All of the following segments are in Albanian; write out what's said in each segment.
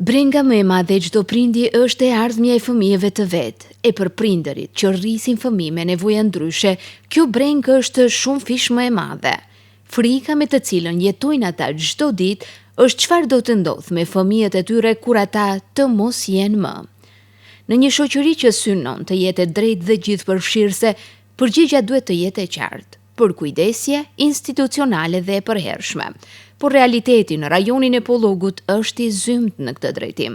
Brenga më e madhe e çdo prindi është e ardhmja e fëmijëve të vet, e për prindërit që rrisin fëmijë me nevoja ndryshe, kjo brengë është shumëfish më e madhe. Frika me të cilën jetojnë ata çdo ditë është çfarë do të ndodhë me fëmijët e tyre kur ata të mos jenë më. Në një shoqëri që synon të jetë e drejtë dhe gjithëpërfshirëse, përgjigja duhet të jetë e qartë. Përkujdesje institucionale dhe e përhershme. Por realiteti në rajonin e Pollogut është i zymtë në këtë drejtim.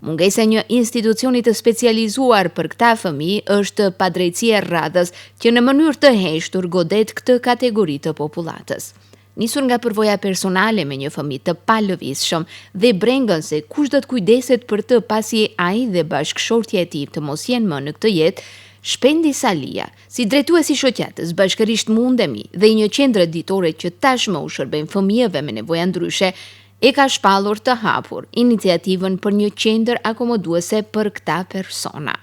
Mungesa e një institucioni të specializuar për këta fëmijë është padrejtësi e radhës që në mënyrë të heshtur godet këtë kategori të popullatës. Nisur nga përvoja personale me një fëmijë të palëvizshëm dhe brengën se kush do të kujdeset për të pasi ai dhe bashkëshortja e tij të mos jenë më në këtë jetë, Shpendi Salia, si drejtues i shoqatës Bashkërisht Mundemi dhe i një qendre ditore që tashmë u shërben fëmijëve me nevoja ndryshe, e ka shpallur të hapur iniciativën për një qendër akomoduese për këta persona.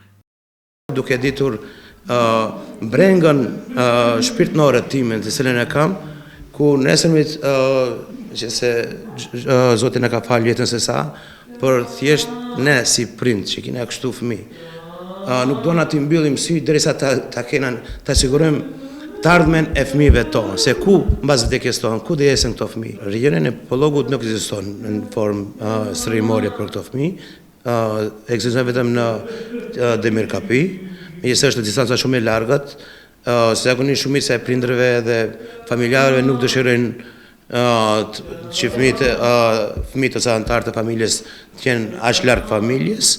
Duke ditur brengën shpirtnore timen të cilën e kam, ku nesërmit që se Zoti na ka falë jetën se sa, por thjesht ne si prind që kena kështu fëmijë, nuk dona t'i mbyllim sy derisa ta ta kena ta sigurojmë të ardhmen e fëmijëve tonë, se ku mbas vdekjes tonë, ku do jesin këto fëmijë. Rajonin e Pollogut nuk ekziston në formë strehimore për këto fëmijë, Ekziston vetëm në Demir Kapi, megjithëse është distanca shumë e largët, se zakonisht shumica e prindërve dhe familjarëve nuk dëshirojnë që fëmijët fëmijët ose anëtarët e familjes të jenë aq larg familjes.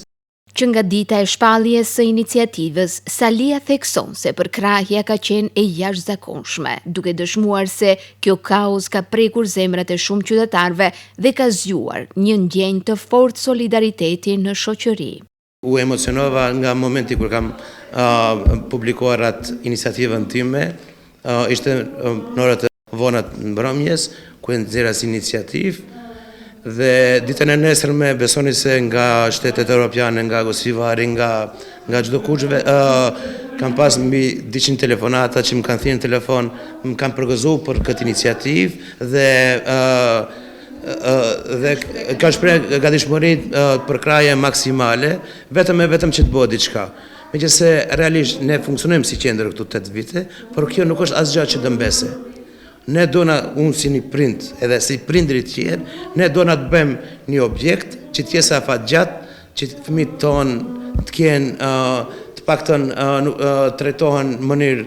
Që nga dita e shpalljes së iniciativës, Salia thekson se përkrahja ka qenë e jashtëzakonshme, duke dëshmuar se kjo kauzë ka prekur zemrat e shumë qytetarëve dhe ka zgjuar një ndjenjë të fortë solidariteti në shoqëri. U emocionova nga momenti kur kam publikuar atë iniciativën time, ishte në orët e vona të mbrëmjes, ku e nxjera si iniciativë, dhe ditën e nesërme besoni se nga shtetet europiane, nga Gostivari, nga nga çdo kush kam pas mbi 200 telefonata që më kanë thirrë në telefon, më kanë përgëzu për këtë iniciativë dhe dhe kanë shpreh gatishmëri përkrahje maksimale, vetëm e vetëm që të bëhet diçka. Meqenëse realisht ne funksionojmë si qendër këtu 8 vite, por kjo nuk është asgjë që do mbese. Ne dona, unë si një prind, edhe si prindërit tjerë, ne dona të bëjmë një objekt që të jetë afatgjatë, që fëmijët tonë të kenë, të paktën trajtohen në mënyrë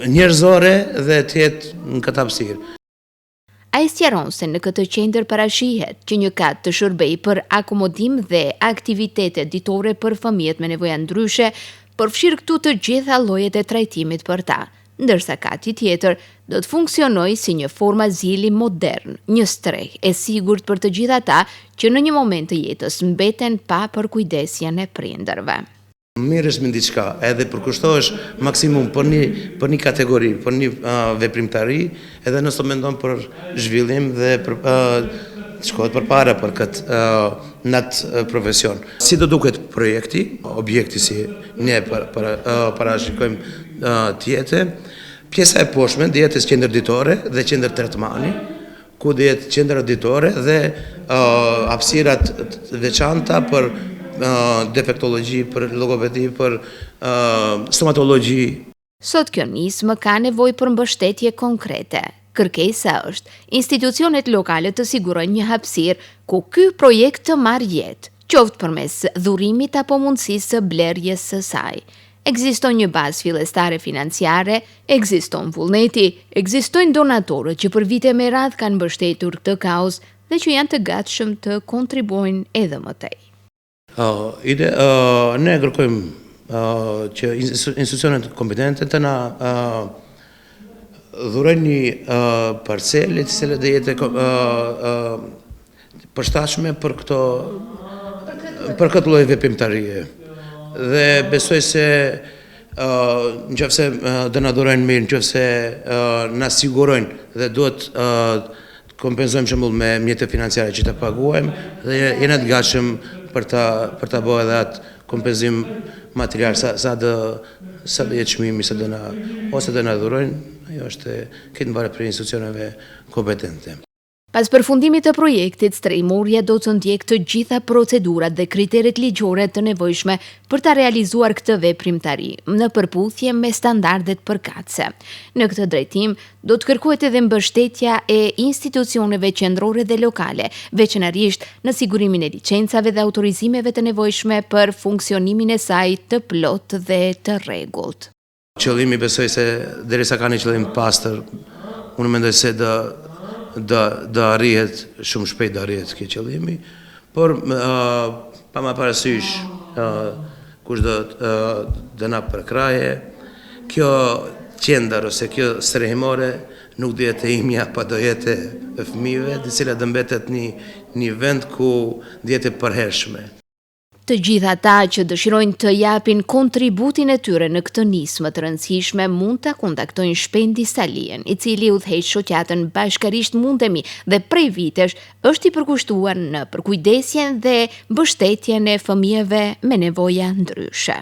njerëzore dhe të jetë në këtë hapësirë. Ai sqaron se në këtë qendër parashihet që një kat të shërbejë për akomodim dhe aktivitete ditore për fëmijët me nevoja ndryshe, përfshirë këtu të gjitha llojet e trajtimit për ta, ndërsa kati tjetër do të funksionojë si një formë azili modern, një strehë e sigurt për të gjithë ata që në një moment të jetës mbeten pa përkujdesjen e prindërve. Merresh me diçka, edhe përkushtohesh maksimum për një për një kategori, për një veprimtari, edhe nëse mendon për zhvillim dhe për të shkohet përpara për këtë në atë profesion. Si do duket projekti, objekti si ne parashikojmë të jetë, pjesa e poshtme do jetë qendër ditore dhe qendër tretmani, ku do jetë qendra ditore dhe hapësirat të veçanta për defektologji, për logopedi, për stomatologji. Sot kjo nismë ka nevojë për mbështetje konkrete. Kërkesa është, institucionet lokale të sigurojnë një hapësirë ku ky projekt të marrë jetë, qoftë përmes dhurimit apo mundësisë së blerjes së saj. Ekziston një bazë fillestare financiare, ekziston vullneti, ekzistojnë donatorët që për vite me radhë kanë mbështetur këtë kauzë dhe që janë të gatshëm të kontribuojnë edhe më tej. Ide, ne kërkojmë që institucionet kompetente të na dhurojnë një parcelë e cila do jetë përshtatshme për këto për këtë lloj veprimtarie. Dhe besoj se në qoftë se do na dhurojnë mirë, në qoftë se na sigurojnë dhe duhet të kompenzojmë shembull me mjete financiare që të paguajmë dhe jena të gatshëm për ta për ta bërë edhe atë kompenzim material sa sa do sa do jetë çmimi sa do na ose do na dhurojnë, ajo është këtë varet prej institucioneve kompetente. Pas përfundimit të projektit, strehimorja do të ndjekë të gjitha procedurat dhe kriteret ligjore të nevojshme për ta realizuar këtë veprimtari, në përputhje me standardet përkatëse. Në këtë drejtim, do të kërkohet edhe mbështetja e institucioneve qendrore dhe lokale, veçanërisht në sigurimin e licencave dhe autorizimeve të nevojshme për funksionimin e saj të plotë dhe të rregullt. Qëllimi besoj se derisa ka një qëllim të pastër, unë mendoj se do do do arrihet shumë shpejt do arrihet ky qëllimi, por pa marrë parasysh kush do do na përkrahë, kjo qendër ose kjo strehimore nuk do jetë e imja, po do jetë e fëmijëve, e cila do mbetet një një vend ku do jetë e përhershme. Të gjithë ata që dëshirojnë të japin kontributin e tyre në këtë nismë të rëndësishme mund ta kontaktojnë Shpendi Saliën, i cili udhëheq shoqatën Bashkërisht Mundemi dhe prej vitesh është i përkushtuar në përkujdesjen dhe mbështetjen e fëmijëve me nevoja ndryshe.